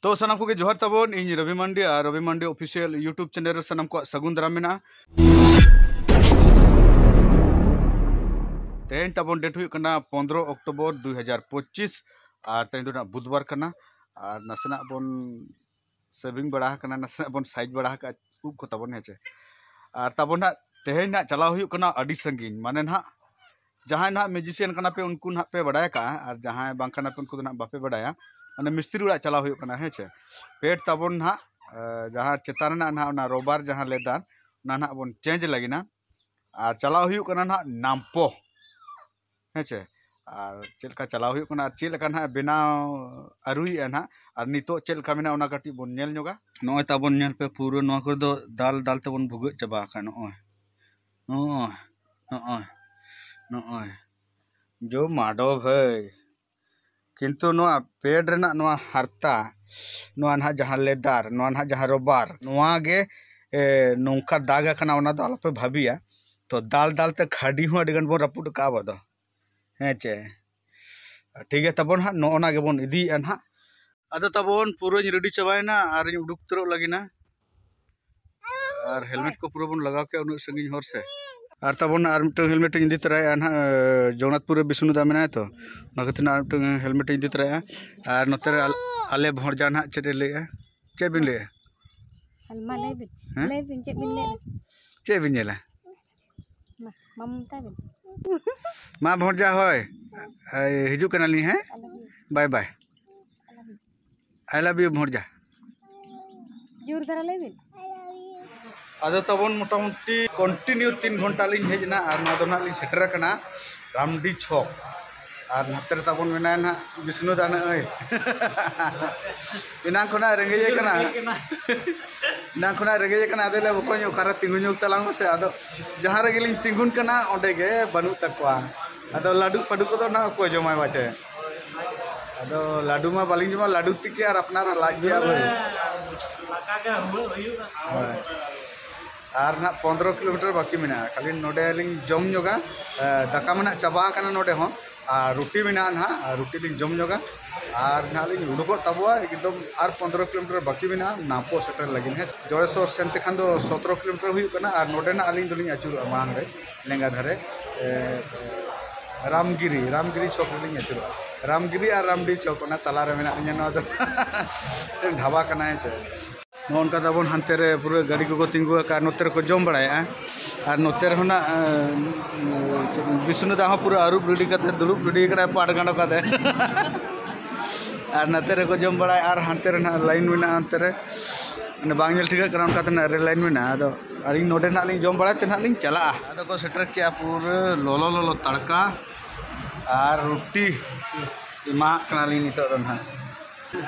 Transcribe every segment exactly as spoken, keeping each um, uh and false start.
ᱛᱚ ᱥᱟᱱᱟᱢ ᱠᱚᱜᱮ ᱡᱚᱦᱟᱨ ᱛᱟᱵᱚᱱ, ᱤᱧ ᱨᱚᱵᱤ ᱢᱟᱱᱰᱤ ᱟᱨ ᱨᱚᱵᱤ ᱢᱟᱱᱰᱤ ᱚᱯᱷᱤᱥᱤᱭᱟᱞ YouTube ᱪᱮᱱᱮᱞ ᱨᱮ ᱥᱟᱱᱟᱢ ᱠᱚᱣᱟᱜ ᱥᱟᱹᱜᱩᱱ ᱫᱟᱨᱟᱢ ᱢᱮᱱᱟᱜᱼᱟ᱾ ᱛᱮᱦᱮᱧ ᱛᱟᱵᱚᱱ ᱰᱮᱴ ᱦᱩᱭᱩᱜ ᱠᱟᱱᱟ ᱯᱚᱱᱫᱽᱨᱚ ᱚᱠᱴᱳᱵᱚᱨ ᱫᱩ ᱦᱟᱡᱟᱨ ᱯᱚᱸᱪᱤᱥ, ᱟᱨ ᱛᱮᱦᱮᱧ ᱫᱚ ᱱᱟᱜ ᱵᱩᱫᱷᱵᱟᱨ ᱠᱟᱱᱟ᱾ ᱟᱨ ᱱᱟᱥᱮᱱᱟᱜ ᱵᱚᱱ ᱥᱮᱵᱷᱤᱝ ᱵᱟᱲᱟ ᱟᱠᱟᱱᱟ, ᱱᱟᱥᱮᱱᱟᱜ ᱵᱚᱱ ᱥᱟᱭᱤᱡᱽ ᱵᱟᱲᱟ ᱟᱠᱟᱫᱼᱟ ᱩᱵ ᱠᱚ ᱛᱟᱵᱚᱱ, ᱦᱮᱸ ᱪᱮ᱾ ᱟᱨ ᱛᱟᱵᱚᱱ ᱱᱟᱜ ᱛᱮᱦᱮᱧ ᱱᱟᱜ ᱪᱟᱞᱟᱣ ᱦᱩᱭᱩᱜ ᱠᱟᱱᱟ ᱟᱹᱰᱤ ᱥᱟᱺᱜᱤᱧ, ᱢᱟᱱᱮ ᱱᱟᱜ ᱡᱟᱦᱟᱸᱭ ᱱᱟᱜ ᱢᱤᱭᱩᱡᱤᱥᱤᱭᱟᱱ ᱠᱟᱱᱟ ᱯᱮ ᱩᱱᱠᱩ ᱱᱟᱜ ᱯᱮ ᱵᱟᱲᱟᱭ ᱟᱠᱟᱫᱼᱟ, ᱟᱨ ᱡᱟᱦᱟᱸᱭ ᱵᱟᱝ ᱠᱟᱱᱟ ᱯᱮ ᱩᱱᱠᱩ ᱫᱚ ᱱᱟᱜ ᱵᱟᱯᱮ ᱵᱟᱲᱟᱭᱟ᱾ ᱢᱟᱱᱮ ᱢᱤᱥᱛᱨᱤ ᱚᱲᱟᱜ ᱪᱟᱞᱟᱣ ᱦᱩᱭᱩᱜ ᱠᱟᱱᱟ, ᱦᱮᱸ ᱪᱮ᱾ ᱯᱮᱴ ᱛᱟᱵᱚᱱ ᱱᱟᱜ, ᱮ, ᱡᱟᱦᱟᱸ ᱪᱮᱛᱟᱱ ᱨᱮᱱᱟᱜ ᱱᱟᱜ ᱚᱱᱟ ᱨᱚᱵᱟᱨ ᱡᱟᱦᱟᱸ ᱞᱮᱫᱟᱨ, ᱚᱱᱟ ᱱᱟᱜ ᱵᱚᱱ ᱪᱮᱧᱡᱽ ᱞᱟᱹᱜᱤᱫ ᱱᱟ᱾ ᱟᱨ ᱪᱟᱞᱟᱣ ᱦᱩᱭᱩᱜ ᱠᱟᱱᱟ ᱱᱟᱜ ᱱᱟᱢᱯᱚ, ᱦᱮᱸ ᱪᱮ᱾ ᱟᱨ ᱪᱮᱫ ᱞᱮᱠᱟ ᱪᱟᱞᱟᱣ ᱦᱩᱭᱩᱜ ᱠᱟᱱᱟ ᱟᱨ ᱪᱮᱫ ᱞᱮᱠᱟ ᱱᱟᱜ ᱵᱮᱱᱟᱣ ᱟᱹᱨᱩᱭᱮᱫᱼᱟ ᱱᱟᱜ, ᱟᱨ ᱱᱤᱛᱚᱜ ᱪᱮᱫ ᱞᱮᱠᱟ ᱢᱮᱱᱟᱜᱼᱟ ᱚᱱᱟ ᱠᱟᱹᱴᱤᱡ ᱵᱚᱱ ᱧᱮᱞ ᱧᱚᱜᱟ᱾ ᱱᱚᱜᱼᱚᱭ ᱛᱟᱵᱚᱱ ᱧᱮᱞ ᱯᱮ, ᱯᱩᱨᱟᱹ ᱱᱚᱣᱟ ᱠᱚᱨᱮ ᱫᱚ ᱫᱟᱞ ᱫᱟᱞ ᱛᱮᱵᱚᱱ ᱵᱷᱩᱜᱟᱹᱜ ᱪᱟᱵᱟ ᱟᱠᱟᱫ᱾ ᱱᱚᱜᱼᱚᱭ, ᱱᱚᱜᱼᱚᱭ, ᱱᱚᱜᱼᱚᱭ, ᱱᱚᱜᱼᱚᱭ, ᱡᱚ ᱢᱟᱰᱚ ᱵᱷᱟᱹᱭ᱾ ᱠᱤᱱᱛᱩ ᱱᱚᱣᱟ ᱯᱮᱰ ᱨᱮᱱᱟᱜ ᱱᱚᱣᱟ ᱦᱟᱨᱛᱟ, ᱱᱚᱣᱟ ᱱᱟᱦᱟᱜ ᱡᱟᱦᱟᱸ ᱞᱮᱫᱟᱨ, ᱱᱚᱣᱟ ᱱᱟᱦᱟᱜ ᱡᱟᱦᱟᱸ ᱨᱚᱵᱟᱨ, ᱱᱚᱣᱟ ᱜᱮ, ᱮ, ᱱᱚᱝᱠᱟ ᱫᱟᱜᱽ ᱟᱠᱟᱱᱟ, ᱚᱱᱟ ᱫᱚ ᱟᱞᱚᱯᱮ ᱵᱷᱟᱹᱵᱤᱭᱟ᱾ ᱛᱚ ᱫᱟᱞ ᱫᱟᱞ ᱛᱮ ᱠᱷᱟᱹᱰᱤ ᱦᱚᱸ ᱟᱹᱰᱤ ᱜᱟᱱ ᱵᱚᱱ ᱨᱟᱹᱯᱩᱫ ᱟᱠᱟᱫᱼᱟ ᱟᱵᱚ ᱫᱚ, ᱦᱮᱸ ᱪᱮ᱾ ᱴᱷᱤᱠ ᱜᱮᱭᱟ, ᱛᱟᱵᱚᱱ ᱦᱟᱸᱜ ᱱᱚᱜᱼᱚ ᱱᱟ ᱜᱮᱵᱚᱱ ᱤᱫᱤᱭᱮᱫᱼᱟ ᱱᱟᱦᱟᱜ᱾ ᱟᱫᱚ ᱛᱟᱵᱚᱱ ᱯᱩᱨᱟᱹᱧ ᱨᱮᱰᱤ ᱪᱟᱵᱟᱭᱮᱱᱟ ᱟᱨᱤᱧ ᱩᱰᱩᱠ ᱩᱛᱟᱹᱨᱚᱜ ᱞᱟᱹᱜᱤᱫ ᱱᱟ᱾ ᱟᱨ ᱦᱮᱞᱢᱮᱴ ᱠᱚ ᱯᱩᱨᱟᱹ ᱵᱚᱱ ᱞᱟᱜᱟᱣ ᱠᱮᱜᱼᱟ, ᱩᱱᱟᱹᱜ ᱥᱟᱺᱜᱤᱧ ᱦᱚᱨ ᱥᱮ᱾ ᱟᱨ ᱛᱟᱵᱚᱱ ᱟᱨ ᱢᱤᱫᱴᱟᱝ ᱦᱮᱞᱢᱮᱴ ᱤᱧ ᱤᱫᱤ ᱛᱚᱨᱟᱭᱮᱜᱼᱟ ᱱᱟᱦᱟᱜ, ᱮ, ᱡᱚᱜᱚᱱᱱᱟᱛᱷᱯᱩᱨ ᱨᱮ ᱵᱤᱥᱱᱩ ᱫᱟ ᱢᱮᱱᱟᱭᱟ ᱛᱚ, ᱚᱱᱟ ᱠᱷᱟᱹᱛᱤᱨ ᱟᱨ ᱢᱤᱫᱴᱟᱝ ᱦᱮᱞᱢᱮᱴ ᱤᱧ ᱤᱫᱤ ᱛᱚᱨᱟᱭᱮᱜᱼᱟ᱾ ᱟᱨ ᱱᱚᱛᱮ ᱨᱮ ᱟᱞ-, ᱟᱞᱮ ᱵᱷᱚᱸᱡᱟ ᱱᱟᱦᱟᱜ ᱪᱮᱫ ᱮ ᱞᱟᱹᱭᱮᱜᱼᱟ? ᱪᱮᱫ ᱵᱤᱱ ᱞᱟᱹᱭᱮᱜᱼᱟ? ᱟᱨ ᱢᱟ ᱞᱟᱹᱭ ᱵᱤᱱ, ᱦᱮᱸ? ᱞᱟᱹᱭ ᱵᱤᱱ, ᱪᱮᱫ ᱵᱤᱱ ᱞᱟᱹᱭᱮᱜᱼᱟ? ᱪᱮᱫ ᱵᱤᱱ ᱧᱮᱞᱟ? ᱢᱟ, ᱢᱟ ᱢᱮᱛᱟᱭ ᱵᱤᱱ᱾ ᱢᱟ ᱵᱷᱚᱸᱡᱟ ᱦᱳᱭ, ᱮᱭ, ᱦᱤᱡᱩᱜ ᱠᱟᱱᱟᱞᱤᱧ, ᱦᱮᱸ? ᱟᱞᱚ ᱵᱤᱱ᱾ ᱵᱟᱭ ᱵᱟᱭ᱾ ᱟᱞᱚ ᱵᱤᱱ᱾ I love you ᱵᱷᱚᱸᱡᱟ᱾ ᱡᱳᱨ ᱫᱷᱟᱨᱟ ᱞᱟᱹᱭ ᱵᱤᱱ᱾ ᱟᱫᱚ ᱛᱟᱵᱚᱱ ᱢᱚᱴᱟᱢᱩᱴᱤ continue ᱛᱤᱱ ᱜᱷᱚᱱᱴᱟ ᱞᱤᱧ ᱦᱮᱡ ᱮᱱᱟ ᱟᱨ ᱱᱚᱣᱟ ᱫᱚ ᱱᱟᱦᱟᱜ ᱞᱤᱧ ᱥᱮᱴᱮᱨ ᱟᱠᱟᱱᱟ ᱨᱟᱢᱰᱤ ᱪᱷᱚᱠ᱾ ᱟᱨ ᱱᱚᱛᱮ ᱨᱮ ᱛᱟᱵᱚᱱ ᱢᱮᱱᱟᱭᱟ ᱱᱟᱦᱟᱜ ᱵᱤᱥᱱᱩ ᱫᱟ ᱱᱚᱜᱼᱚᱭ᱾ ᱮᱱᱟᱝ ᱠᱷᱚᱱᱟᱜ ᱨᱮᱸᱜᱮᱡ ᱮ ᱠᱟᱱᱟ᱾ ᱮᱱᱟᱝ ᱠᱷᱚᱱᱟᱜ ᱨᱮᱸᱜᱮᱡ ᱮ ᱠᱟᱱᱟ, ᱟᱫᱚ ᱞᱟᱹᱭ, ᱵᱚᱠᱚᱧ ᱚᱠᱟᱨᱮ ᱛᱤᱸᱜᱩ ᱧᱚᱜ ᱛᱟᱞᱟᱝ ᱢᱮᱥᱮ᱾ ᱟᱫᱚ ᱡᱟᱦᱟᱸ ᱨᱮᱜᱮ ᱞᱤᱧ ᱛᱤᱸᱜᱩᱱ ᱠᱟᱱᱟ ᱚᱸᱰᱮ ᱜᱮ ᱵᱟᱹᱱᱩᱜ ᱛᱟᱠᱚᱣᱟ᱾ ᱟᱫᱚ ᱞᱟᱹᱰᱩ ᱯᱷᱟᱹᱰᱩ ᱠᱚᱫᱚ ᱱᱟᱦᱟᱜ ᱚᱠᱚᱭ ᱡᱚᱢᱟᱭ ᱵᱟᱪᱮ᱾ ᱟᱫᱚ ᱞᱟᱹᱰᱩ ᱢᱟ ᱵᱟᱹᱞᱤᱧ ᱡᱚᱢᱟ, ᱞᱟᱹᱰᱩ ᱛᱤᱠᱤ ᱟᱨ ᱟᱯᱱᱟᱨᱟᱜ ᱞᱟᱡ ᱜᱮ ᱟᱵᱚ᱾ ᱫᱟᱠᱟ ᱜᱮ ᱦᱩᱭᱩᱜᱼᱟ᱾ ᱦᱳᱭ᱾ ᱟᱨ ᱱᱟᱦᱟᱜ ᱯᱚᱱᱫᱽᱨᱚ ᱠᱤᱞᱳᱢᱤᱴᱟᱨ ᱵᱟᱹᱠᱤ ᱢᱮᱱᱟᱜᱼᱟ᱾ ᱠᱷᱟᱹᱞᱤ ᱱᱚᱰᱮ ᱞᱤᱧ ᱡᱚᱢ ᱧᱚᱜᱟ᱾ ᱮ, ᱫᱟᱠᱟ ᱢᱟ ᱱᱟᱦᱟᱜ ᱪᱟᱵᱟ ᱟᱠᱟᱱᱟ ᱱᱚᱰᱮ ᱦᱚᱸ, ᱟᱨ ᱨᱩᱴᱤ ᱢᱮᱱᱟᱜᱼᱟ ᱱᱟᱦᱟᱜ, ᱟᱨ ᱨᱩᱴᱤ ᱞᱤᱧ ᱡᱚᱢ ᱧᱚᱜᱟ᱾ ᱟᱨ ᱱᱟᱦᱟᱜ ᱞᱤᱧ ᱩᱰᱩᱠᱚᱜ ᱛᱟᱵᱚᱣᱟ᱾ ᱮᱠᱫᱚᱢ ᱟᱨ ᱯᱚᱱᱫᱽᱨᱚ ᱠᱤᱞᱳᱢᱤᱴᱟᱨ ᱵᱟᱹᱠᱤ ᱢᱮᱱᱟᱜᱼᱟ ᱱᱟᱢᱯᱚ ᱥᱮᱴᱮᱨ ᱞᱟᱹᱜᱤᱫ᱾ ᱦᱮᱸ, ᱡᱚᱲᱮᱥᱚᱨ ᱥᱮᱱ ᱛᱮᱠᱷᱟᱱ ᱫᱚ ᱥᱚᱛᱨᱚ ᱠᱤᱞᱳᱢᱤᱴᱟᱨ ᱦᱩᱭᱩᱜ ᱠᱟᱱᱟ, ᱟᱨ ᱱᱚᱰᱮ ᱱᱟᱦᱟᱜ ᱟᱹᱞᱤᱧ ᱫᱚᱞᱤᱧ ᱟᱹᱪᱩᱨᱚᱜᱼᱟ ᱢᱟᱲᱟᱝ ᱨᱮ, ᱞᱮᱸᱜᱟ ᱫᱷᱟᱨᱮ, ᱮ, ᱨᱟᱢᱜᱤᱨᱤ, ᱨᱟᱢᱜᱤᱨᱤ ᱪᱚᱠ ᱨᱮᱞᱤᱧ ᱟᱹᱪᱩᱨᱚᱜᱼᱟ᱾ ᱨᱟᱢᱜᱤᱨᱤ ᱟᱨ ᱨᱟᱢᱰᱤ ᱪᱚᱠ, ᱚᱱᱟ ᱛᱟᱞᱟ ᱨᱮ ᱢᱮᱱᱟᱜ ᱞᱤᱧᱟ᱾ ᱱᱚᱣᱟ ᱫᱚ ᱢᱤᱫᱴᱮᱱ ᱰᱷᱟᱵᱟ ᱠᱟᱱᱟ, ᱦᱮᱸ ᱥᱮ᱾ ᱱᱚᱜᱼᱚ ᱱᱚᱝᱠᱟ ᱛᱟᱵᱚᱱ ᱦᱟᱱᱛᱮ ᱨᱮ ᱯᱩᱨᱟᱹ ᱜᱟᱹᱰᱤ ᱠᱚᱠᱚ ᱛᱤᱸᱜᱩ ᱟᱠᱟᱫ, ᱱᱚᱛᱮ ᱨᱮᱠᱚ ᱡᱚᱢ ᱵᱟᱲᱟᱭᱮᱫᱼᱟ᱾ ᱟᱨ ᱱᱚᱛᱮ ᱨᱮᱦᱚᱸ ᱱᱟᱜ, ᱮᱸ, ᱵᱤᱥᱱᱩ ᱫᱟ ᱦᱚᱸ ᱯᱩᱨᱟᱹ ᱟᱹᱨᱩᱵ ᱨᱮᱰᱤ ᱠᱟᱛᱮ ᱫᱩᱲᱩᱵ ᱨᱮᱰᱤ ᱠᱟᱱᱟᱭ ᱯᱟᱴ ᱜᱟᱸᱰᱚ ᱠᱟᱛᱮ᱾ ᱟᱨ ᱱᱚᱛᱮ ᱨᱮᱠᱚ ᱡᱚᱢ ᱵᱟᱲᱟᱭᱟ ᱟᱨ ᱦᱟᱱᱛᱮ ᱨᱮ ᱱᱟᱜ ᱞᱟᱭᱤᱱ ᱢᱮᱱᱟᱜᱼᱟ, ᱚᱱᱛᱮ ᱨᱮ ᱢᱟᱱᱮ ᱵᱟᱝ ᱧᱮᱞ ᱴᱷᱤᱠᱟᱹᱜ ᱠᱟᱱᱟ, ᱚᱱᱠᱟ ᱛᱮ ᱱᱟᱜ ᱨᱮᱞ ᱞᱟᱭᱤᱱ ᱢᱮᱱᱟᱜᱼᱟ᱾ ᱟᱫᱚ ᱟᱹᱞᱤᱧ ᱱᱚᱰᱮ ᱱᱟᱜ ᱞᱤᱧ ᱡᱚᱢ ᱵᱟᱲᱟᱭ ᱛᱮ ᱱᱟᱜ ᱞᱤᱧ ᱪᱟᱞᱟᱜᱼᱟ᱾ ᱟᱫᱚ ᱠᱚ ᱥᱮᱴᱮᱨ ᱠᱮᱜᱼᱟ ᱯᱩᱨᱟᱹ ᱞᱚᱞᱚ ᱞᱚᱞᱚ ᱛᱟᱲᱠᱟ ᱟᱨ ᱨᱩᱴᱤ ᱮᱢᱟᱜ ᱠᱟᱱᱟᱞᱤᱧ ᱱᱤᱛᱚᱜ ᱫᱚ ᱱᱟᱜ᱾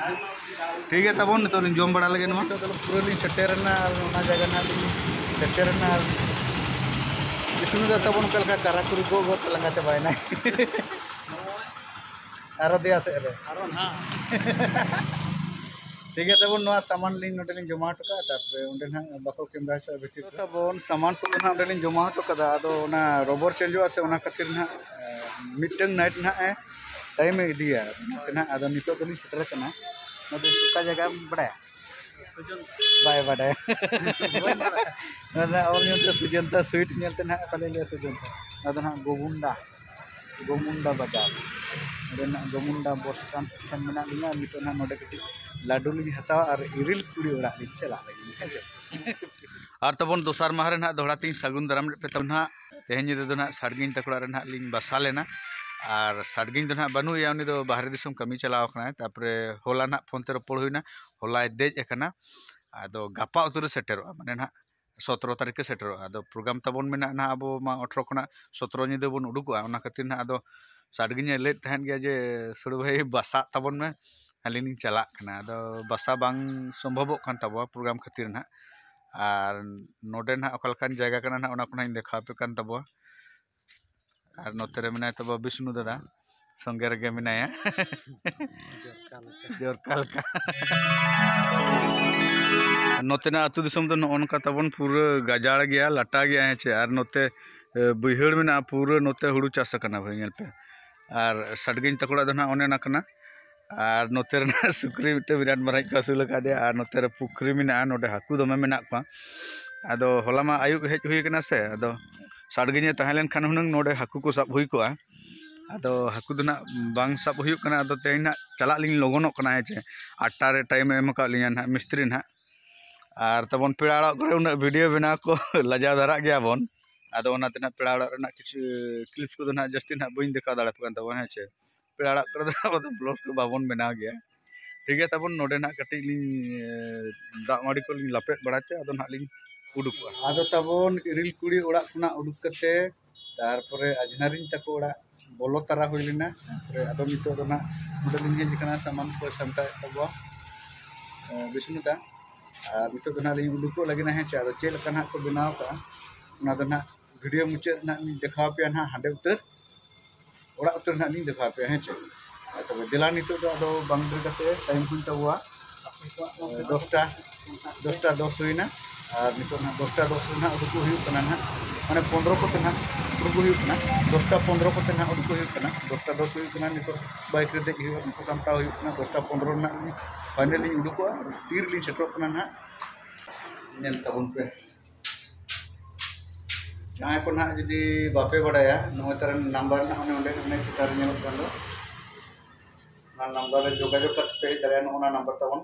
ᱴᱷᱤᱠ ᱜᱮᱭᱟ ᱛᱟᱵᱚᱱ, ᱱᱤᱛᱚᱜ ᱞᱤᱧ ᱡᱚᱢ ᱵᱟᱲᱟ ᱞᱮᱜᱮ ᱱᱚᱣᱟ᱾ ᱱᱤᱛᱚᱜ ᱫᱚ ᱯᱩᱨᱟᱹ ᱞᱤᱧ ᱥᱮᱴᱮᱨᱮᱱᱟ ᱟᱨ ᱚᱱᱟ ᱡᱟᱭᱜᱟ ᱱᱟᱜ ᱞᱤᱧ ᱥᱮᱴᱮᱨᱮᱱᱟ᱾ ᱟᱨ ᱵᱤᱥᱱᱩ ᱫᱟ ᱛᱟᱵᱚᱱ ᱚᱠᱟ ᱞᱮᱠᱟ ᱠᱟᱨᱟ ᱠᱩᱨᱩ ᱠᱚ ᱜᱚᱫ ᱞᱟᱸᱜᱟ ᱪᱟᱵᱟᱭᱮᱱᱟᱭ᱾ ᱟᱨᱚ ᱫᱮᱭᱟ ᱥᱮᱫ ᱨᱮ᱾ ᱟᱨᱚ ᱱᱟᱦᱟᱜ᱾ ᱴᱷᱤᱠ ᱜᱮᱭᱟ ᱛᱟᱵᱚᱱ, ᱱᱚᱣᱟ ᱥᱟᱢᱟᱱ ᱞᱤᱧ ᱱᱚᱰᱮ ᱞᱤᱧ ᱡᱚᱢᱟ ᱦᱚᱴᱚ ᱠᱟᱜᱼᱟ, ᱛᱟᱨᱯᱚᱨᱮ ᱚᱸᱰᱮ ᱱᱟᱦᱟᱜ ᱵᱟᱠᱚ ᱠᱮᱢᱮᱨᱟ ᱦᱚᱪᱚᱣᱟᱜᱼᱟ ᱵᱷᱤᱛᱤᱨ ᱨᱮ᱾ ᱛᱟᱵᱚᱱ ᱥᱟᱢᱟᱱ ᱠᱚᱫᱚ ᱱᱟᱦᱟᱜ ᱚᱸᱰᱮ ᱞᱤᱧ ᱡᱚᱢᱟ ᱦᱚᱴᱚ ᱠᱟᱫᱟ, ᱟᱫᱚ ᱚᱱᱟ ᱨᱚᱵᱚᱨ ᱪᱮᱧᱡᱚᱜᱼᱟ ᱥᱮ, ᱚᱱᱟ ᱠᱷᱟᱹᱛᱤᱨ ᱱᱟᱦᱟᱜ, ᱮ, ᱢᱤᱫᱴᱟᱝ ᱱᱟᱭᱤᱴ ᱱᱟᱦᱟᱜ ᱮ ᱴᱟᱭᱤᱢ ᱮ ᱤᱫᱤᱭᱟ᱾ ᱚᱱᱟᱛᱮ ᱱᱟᱦᱟᱜ ᱟᱫᱚ ᱱᱤᱛᱚᱜ ᱫᱚᱞᱤᱧ ᱥᱮᱴᱮᱨ ᱟᱠᱟᱱᱟ᱾ ᱱᱚᱰᱮ ᱚᱠᱟ ᱡᱟᱭᱜᱟᱢ ᱵᱟᱲᱟᱭᱟ? ᱥᱩᱡᱚᱱ᱾ ᱵᱟᱭ ᱵᱟᱰᱟᱭᱟ᱾ ᱱᱚᱰᱮ ᱚᱞ ᱧᱮᱞᱛᱮ ᱥᱩᱡᱚᱱᱛᱟ, ᱥᱩᱭᱤᱴ ᱧᱮᱞᱛᱮ ᱱᱟᱦᱟᱜ ᱯᱟᱞᱮ ᱞᱟᱹᱭᱟ ᱥᱩᱡᱚᱱᱛᱟ᱾ ᱱᱚᱣᱟ ᱫᱚ ᱱᱟᱦᱟᱜ ᱜᱳᱵᱩᱱᱰᱟ, ᱜᱳᱢᱩᱱᱰᱟ ᱵᱟᱡᱟᱨ᱾ ᱱᱚᱰᱮ ᱱᱟᱦᱟᱜ ᱜᱳᱢᱩᱱᱰᱟ ᱵᱚᱥ ᱥᱴᱮᱱᱰ ᱴᱷᱮᱱ ᱢᱮᱱᱟᱜ ᱞᱤᱧᱟ᱾ ᱱᱤᱛᱚᱜ ᱱᱟᱦᱟᱜ ᱱᱚᱰᱮ ᱠᱟᱹᱴᱤᱡ ᱞᱟᱹᱰᱩ ᱞᱤᱧ ᱦᱟᱛᱟᱣᱟ ᱟᱨ ᱤᱨᱤᱞ ᱠᱩᱲᱤ ᱚᱲᱟᱜ ᱞᱤᱧ ᱪᱟᱞᱟᱜ ᱞᱟᱹᱜᱤᱫ, ᱦᱮᱸ ᱥᱮ? ᱟᱨ ᱛᱟᱵᱚᱱ ᱫᱚᱥᱟᱨ ᱢᱟᱦᱟ ᱨᱮ ᱱᱟᱦᱟᱜ ᱫᱚᱦᱲᱟ ᱛᱤᱧ ᱥᱟᱹᱜᱩᱱ ᱫᱟᱨᱟᱢ ᱞᱮᱫ ᱯᱮ ᱛᱟᱵᱚᱱ ᱱᱟᱦᱟᱜ᱾ ᱛᱮᱦᱮᱧ ᱧᱤᱫᱟᱹ ᱫᱚ ᱱᱟᱦᱟᱜ ᱥᱟᱰᱜᱤᱧ ᱛᱟᱠᱚ ᱚᱲᱟᱜ ᱨᱮ ᱱᱟᱦᱟᱜ ᱞᱤᱧ ᱵᱟᱥᱟ ᱞᱮᱱᱟ᱾ ᱟᱨ ᱥᱟᱰᱜᱤᱧ ᱫᱚ ᱱᱟᱦᱟᱜ ᱵᱟᱹᱱᱩᱜ ᱮᱭᱟ, ᱩᱱᱤ ᱫᱚ ᱵᱟᱦᱨᱮ ᱫᱤᱥᱚᱢ ᱠᱟᱹᱢᱤ ᱪᱟᱞᱟᱣ ᱟᱠᱟᱱᱟᱭ᱾ ᱛᱟᱨᱯᱚᱨᱮ ᱦᱚᱞᱟ ᱱᱟᱦᱟᱜ ᱯᱷᱳᱱ ᱛᱮ ᱨᱚᱯᱚᱲ ᱦᱩᱭᱱᱟ, ᱦᱚᱞᱟᱭ ᱫᱮᱡ ᱟᱠᱟᱱᱟ᱾ ᱟᱫᱚ ᱜᱟᱯᱟ ᱩᱛᱟᱹᱨ ᱨᱮ ᱥᱮᱴᱮᱨᱚᱜᱼᱟ, ᱢᱟᱱᱮ ᱱᱟᱦᱟᱜ ᱥᱚᱛᱨᱚ ᱛᱟᱹᱨᱤᱠᱷ ᱮ ᱥᱮᱴᱮᱨᱚᱜᱼᱟ᱾ ᱟᱫᱚ ᱯᱨᱳᱜᱨᱟᱢ ᱛᱟᱵᱚᱱ ᱢᱮᱱᱟᱜᱼᱟ ᱱᱟᱦᱟᱜ, ᱟᱵᱚ ᱢᱟ ᱟᱴᱷᱨᱚ ᱠᱷᱚᱱᱟᱜ ᱥᱚᱛᱨᱚ ᱧᱤᱫᱟᱹ ᱵᱚᱱ ᱩᱰᱩᱠᱚᱜᱼᱟ᱾ ᱚᱱᱟ ᱠᱷᱟᱹᱛᱤᱨ ᱱᱟᱦᱟᱜ ᱟᱫᱚ ᱥᱟᱰᱜᱤᱧᱮ ᱞᱟᱹᱭᱮᱫ ᱛᱟᱦᱮᱸᱫ ᱜᱮᱭᱟ ᱡᱮ, "ᱥᱟᱹᱲᱩ ᱵᱷᱟᱹᱭ, ᱵᱟᱥᱟᱜ ᱛᱟᱵᱚᱱ ᱢᱮ, ᱟᱹᱞᱤᱧ ᱞᱤᱧ ᱪᱟᱞᱟᱜ ᱠᱟᱱᱟ᱾" ᱟᱫᱚ ᱵᱟᱥᱟ ᱵᱟᱝ ᱥᱚᱢᱵᱷᱚᱵᱚᱜ ᱠᱟᱱ ᱛᱟᱵᱚᱣᱟ ᱯᱨᱳᱜᱨᱟᱢ ᱠᱷᱟᱹᱛᱤᱨ ᱱᱟᱦᱟᱜ᱾ ᱟᱨ ᱱᱚᱰᱮ ᱱᱟᱦᱟᱜ ᱚᱠᱟ ᱞᱮᱠᱟᱱ ᱡᱟᱭᱜᱟ ᱠᱟᱱᱟ ᱱᱟᱦᱟᱜ, ᱚᱱᱟ ᱠᱚ ᱱᱟᱦᱟᱜ ᱤᱧ ᱫᱮᱠᱷᱟᱣ ᱟᱯᱮ ᱠᱟᱱ ᱛᱟᱵᱚᱣᱟ᱾ ᱟᱨ ᱱᱚᱛᱮ ᱨᱮ ᱢᱮᱱᱟᱭ ᱛᱟᱵᱚᱣᱟ ᱵᱤᱥᱱᱩ ᱫᱟᱫᱟ᱾ ᱥᱚᱸᱜᱮ ᱨᱮᱜᱮ ᱢᱮᱱᱟᱭᱟ᱾ ᱡᱚᱨᱠᱟ ᱞᱮᱠᱟ᱾ ᱱᱚᱛᱮᱱᱟᱜ ᱟᱹᱛᱩ ᱫᱤᱥᱚᱢ ᱫᱚ ᱱᱚᱜᱼᱚ ᱱᱚᱝᱠᱟ ᱛᱟᱵᱚᱱ, ᱯᱩᱨᱟᱹ ᱜᱟᱡᱟᱲ ᱜᱮᱭᱟ, ᱞᱟᱴᱟ ᱜᱮᱭᱟ, ᱦᱮᱸ ᱪᱮ᱾ ᱟᱨ ᱱᱚᱛᱮ, ᱮ, ᱵᱟᱹᱭᱦᱟᱹᱲ ᱢᱮᱱᱟᱜᱼᱟ, ᱯᱩᱨᱟᱹ ᱱᱚᱛᱮ ᱦᱩᱲᱩ ᱪᱟᱥ ᱟᱠᱟᱱᱟ ᱵᱷᱟᱹᱭ, ᱧᱮᱞ ᱯᱮ᱾ ᱟᱨ ᱥᱟᱰᱜᱮᱧ ᱛᱟᱠᱚ ᱚᱲᱟᱜ ᱫᱚ ᱱᱟᱦᱟᱜ ᱚᱱᱮ ᱚᱱᱟ ᱠᱟᱱᱟ᱾ ᱟᱨ ᱱᱚᱛᱮ ᱨᱮᱱᱟᱜ ᱥᱩᱠᱨᱤ ᱢᱤᱫᱴᱮᱱ ᱵᱤᱨᱟᱴ ᱢᱟᱨᱟᱝ ᱠᱚ ᱟᱹᱥᱩᱞ ᱟᱠᱟᱫᱮᱭᱟ, ᱟᱨ ᱱᱚᱛᱮ ᱨᱮ ᱯᱩᱠᱷᱨᱤ ᱢᱮᱱᱟᱜᱼᱟ, ᱱᱚᱰᱮ ᱦᱟᱹᱠᱩ ᱫᱚᱢᱮ ᱢᱮᱱᱟᱜ ᱠᱚᱣᱟ᱾ ᱟᱫᱚ ᱦᱚᱞᱟ ᱢᱟ ᱟᱹᱭᱩᱵ ᱦᱮᱡ ᱦᱩᱭ ᱟᱠᱟᱱᱟ ᱥᱮ, ᱟᱫᱚ ᱥᱟᱰᱜᱮᱧᱮ ᱛᱟᱦᱮᱸ ᱞᱮᱱᱠᱷᱟᱱ ᱦᱩᱱᱟᱹᱝ ᱱᱚᱰᱮ ᱦᱟᱹᱠᱩ ᱠᱚ ᱥᱟᱵ ᱦᱩᱭ ᱠᱚᱜᱼᱟ᱾ ᱟᱫᱚ ᱦᱟᱹᱠᱩ ᱫᱚ ᱱᱟᱦᱟᱜ ᱵᱟᱝ ᱥᱟᱵ ᱦᱩᱭᱩᱜ ᱠᱟᱱᱟ᱾ ᱟᱫᱚ ᱛᱮᱦᱮᱧ ᱱᱟᱦᱟᱜ ᱪᱟᱞᱟᱜ ᱞᱤᱧ ᱞᱚᱜᱚᱱᱚᱜ ᱠᱟᱱᱟ, ᱦᱮᱸ ᱪᱮ᱾ ᱟᱴᱴᱟ ᱨᱮ ᱴᱟᱭᱤᱢ ᱮ ᱮᱢ ᱟᱠᱟᱫ ᱞᱤᱧᱟ ᱱᱟᱦᱟᱜ ᱢᱤᱥᱛᱨᱤ ᱱᱟᱦᱟᱜ᱾ ᱟᱨ ᱛᱟᱵᱚᱱ ᱯᱮᱲᱟ ᱚᱲᱟᱜ ᱠᱚᱨᱮ ᱩᱱᱟᱹᱜ ᱵᱷᱤᱰᱤᱭᱳ ᱵᱮᱱᱟᱣ ᱠᱚ ᱞᱟᱡᱟᱣ ᱫᱷᱟᱨᱟᱜ ᱜᱮᱭᱟ ᱵᱚᱱ᱾ ᱟᱫᱚ ᱚᱱᱟᱛᱮ ᱱᱟᱦᱟᱜ ᱯᱮᱲᱟ ᱚᱲᱟᱜ ᱨᱮᱱᱟᱜ ᱠᱤᱪᱷᱩ ᱠᱞᱤᱯᱥ ᱠᱚᱫᱚ ᱱᱟᱦᱟᱜ ᱡᱟᱹᱥᱛᱤ ᱱᱟᱦᱟᱜ ᱵᱟᱹᱧ ᱫᱮᱠᱷᱟᱣ ᱫᱟᱲᱮᱭᱟᱜ ᱠᱟᱱ ᱛᱟᱵᱚᱱᱟ, ᱦᱮᱸ ᱪᱮ᱾ ᱯᱮᱲᱟ ᱚᱲᱟᱜ ᱠᱚᱨᱮ ᱫᱚ ᱟᱵᱚ ᱫᱚ ᱵᱞᱚᱜ ᱠᱚ ᱵᱟᱵᱚᱱ ᱵᱮᱱᱟᱣ ᱜᱮᱭᱟ᱾ ᱴᱷᱤᱠ ᱜᱮᱭᱟ, ᱛᱟᱵᱚᱱ ᱱᱚᱰᱮ ᱱᱟᱦᱟᱜ ᱠᱟᱹᱴᱤᱡ ᱞᱤᱧ, ᱮ, ᱫᱟᱜ ᱢᱟᱹᱰᱤ ᱠᱚᱞᱤᱧ ᱞᱟᱯᱮᱫ ᱵᱟᱲᱟ ᱛᱮ ᱟᱫᱚ ᱱᱟᱦᱟᱜ ᱞᱤᱧ ᱩᱰᱩᱠᱚᱜᱼᱟ᱾ ᱟᱫᱚ ᱛᱟᱵᱚᱱ ᱤᱨᱤᱞ ᱠᱩᱲᱤ ᱚᱲᱟᱜ ᱠᱷᱚᱱᱟᱜ ᱩᱰᱩᱠ ᱠᱟᱛᱮ, ᱛᱟᱨᱯᱚᱨᱮ ᱟᱡᱷᱱᱟᱨᱤᱧ ᱛᱟᱠᱚ ᱚᱲᱟᱜ ᱵᱚᱞᱚ ᱛᱟᱨᱟ ᱦᱩᱭ ᱞᱮᱱᱟ᱾ ᱛᱟᱨᱯᱚᱨᱮ ᱟᱫᱚ ᱱᱤᱛᱚᱜ ᱫᱚ ᱱᱟᱦᱟᱜ ᱱᱚᱰᱮ ᱞᱤᱧ ᱦᱮᱡ ᱟᱠᱟᱱᱟ, ᱥᱟᱢᱟᱱ ᱠᱚ ᱥᱟᱢᱴᱟᱣᱮᱫ ᱛᱟᱵᱚᱣᱟ, ᱮ, ᱵᱤᱥᱱᱩ ᱫᱟ᱾ ᱟᱨ ᱱᱤᱛᱚᱜ ᱫᱚ ᱱᱟᱦᱟᱜ ᱞᱤᱧ ᱩᱰᱩᱠᱚᱜ ᱞᱟᱹᱜᱤᱫ ᱱᱟᱦᱟᱜ, ᱦᱮᱸ ᱪᱮ᱾ ᱟᱫᱚ ᱪᱮᱫ ᱞᱮᱠᱟ ᱱᱟᱦᱟᱜ ᱠᱚ ᱵᱮᱱᱟᱣ ᱠᱟᱜᱼᱟ, ᱚᱱᱟ ᱫᱚ ᱱᱟᱦᱟᱜ ᱵᱷᱤᱰᱤᱭᱳ ᱢᱩᱪᱟᱹᱫ ᱨᱮ ᱱᱟᱦᱟᱜ ᱞᱤᱧ ᱫᱮᱠᱷᱟᱣ ᱟᱯᱮᱭᱟ ᱱᱟᱦᱟᱜ, ᱦᱟᱸᱰᱮ ᱩᱛᱟᱹᱨ ᱚᱲᱟᱜ ᱩᱛᱟᱹᱨ ᱱᱟᱦᱟᱜ ᱞᱤᱧ ᱫᱮᱠᱷᱟᱣ ᱟᱯᱮᱭᱟ, ᱦᱮᱸ ᱪᱮ᱾ ᱟᱨ ᱛᱚᱵᱮ ᱫᱮᱞᱟ, ᱱᱤᱛᱚᱜ ᱫᱚ ᱟᱫᱚ ᱵᱟᱝ ᱰᱮᱨ ᱠᱟᱛᱮ ᱴᱟᱭᱤᱢ ᱦᱩᱭ ᱛᱟᱵᱚᱣᱟ᱾ ᱫᱚᱥᱴᱟ, ᱫᱚᱥᱴᱟ ᱫᱚᱥ ᱦᱩᱭᱱᱟ᱾ ᱟᱨ ᱱᱤᱛᱚᱜ ᱱᱟᱦᱟᱜ ᱫᱚᱥᱴᱟ ᱫᱚᱥ ᱨᱮ ᱱᱟᱦᱟᱜ ᱩᱰᱩᱠᱚᱜ ᱦᱩᱭᱩᱜ ᱠᱟᱱᱟ ᱱᱟᱦᱟᱜ, ᱢᱟᱱᱮ ᱯᱚᱱᱨᱚ ᱠᱚᱛᱮ ᱱᱟᱦᱟᱜ ᱩᱰᱩᱠᱚᱜ ᱦᱩᱭᱩᱜ ᱠᱟᱱᱟ᱾ ᱫᱚᱥᱴᱟ ᱯᱚᱱᱨᱚ ᱠᱚᱛᱮ ᱱᱟᱦᱟᱜ ᱩᱰᱩᱠᱚᱜ ᱦᱩᱭᱩᱜ ᱠᱟᱱᱟ᱾ ᱫᱚᱥᱴᱟ ᱫᱚᱥ ᱦᱩᱭᱩᱜ ᱠᱟᱱᱟ, ᱱᱤᱛᱚᱜ ᱵᱟᱭᱤᱠ ᱨᱮ ᱫᱮᱡ ᱦᱩᱭᱩᱜᱼᱟ, ᱱᱩᱠᱩ ᱥᱟᱢᱴᱟᱣ ᱦᱩᱭᱩᱜ ᱠᱟᱱᱟ᱾ ᱫᱚᱥᱴᱟ ᱯᱚᱱᱨᱚ ᱨᱮᱱᱟᱜ ᱞᱤᱧ ᱯᱷᱟᱭᱱᱮᱞ ᱞᱤᱧ ᱩᱰᱩᱠᱚᱜᱼᱟ᱾ ᱛᱤᱨᱮᱞᱤᱧ ᱥᱮᱴᱮᱨᱚᱜ ᱠᱟᱱᱟ ᱱᱟᱦᱟᱜ, ᱧᱮᱞ ᱛᱟᱵᱚᱱ ᱯᱮ᱾ ᱡᱟᱦᱟᱸᱭ ᱠᱚ ᱱᱟᱦᱟᱜ ᱡᱩᱫᱤ ᱵᱟᱯᱮ ᱵᱟᱲᱟᱭᱟ, ᱱᱚᱜᱼᱚᱭ ᱛᱟᱨᱟ ᱱᱟᱢᱵᱟᱨ ᱱᱟᱦᱟᱜ ᱚᱱᱮ ᱚᱸᱰᱮ, ᱚᱱᱮ ᱪᱮᱛᱟᱱ ᱨᱮ ᱧᱮᱞᱚᱜ ᱠᱟᱱ ᱫᱚ, ᱚᱱᱟ ᱱᱟᱢᱵᱟᱨ ᱨᱮ ᱡᱳᱜᱟᱡᱳᱜᱽ ᱠᱟᱛᱮ ᱯᱮ ᱦᱮᱡ ᱫᱟᱲᱮᱭᱟᱜᱼᱟ᱾ ᱱᱚᱜᱼᱚ ᱱᱟ ᱱᱟᱢᱵᱟᱨ ᱛᱟᱵᱚᱱ,